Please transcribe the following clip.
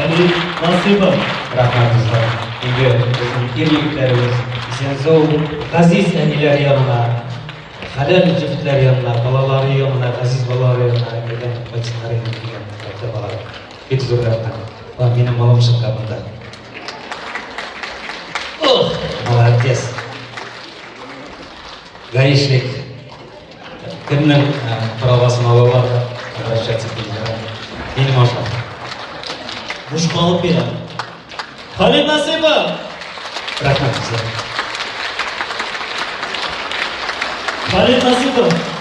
Халит Насыйпов. Рәхмәт, дуслар. Инде безнең ир-егетләребез исән-сау, газиз әниләр янына, хәләл җефетләр янына, балалары янына, газиз балалары янына әйләнеп кайтсыннар инде дигән теләктә калам. Бик зур рәхмәт. Ва, минем малым чыккан монда. Ох, молодец. Гаишник. Кемнең правасын алалар, обращаться итәләр. Минем аша. Бушка алып бирә. Халит Насыйпов! Рәхмәт сезгә. Халит Насыйпов!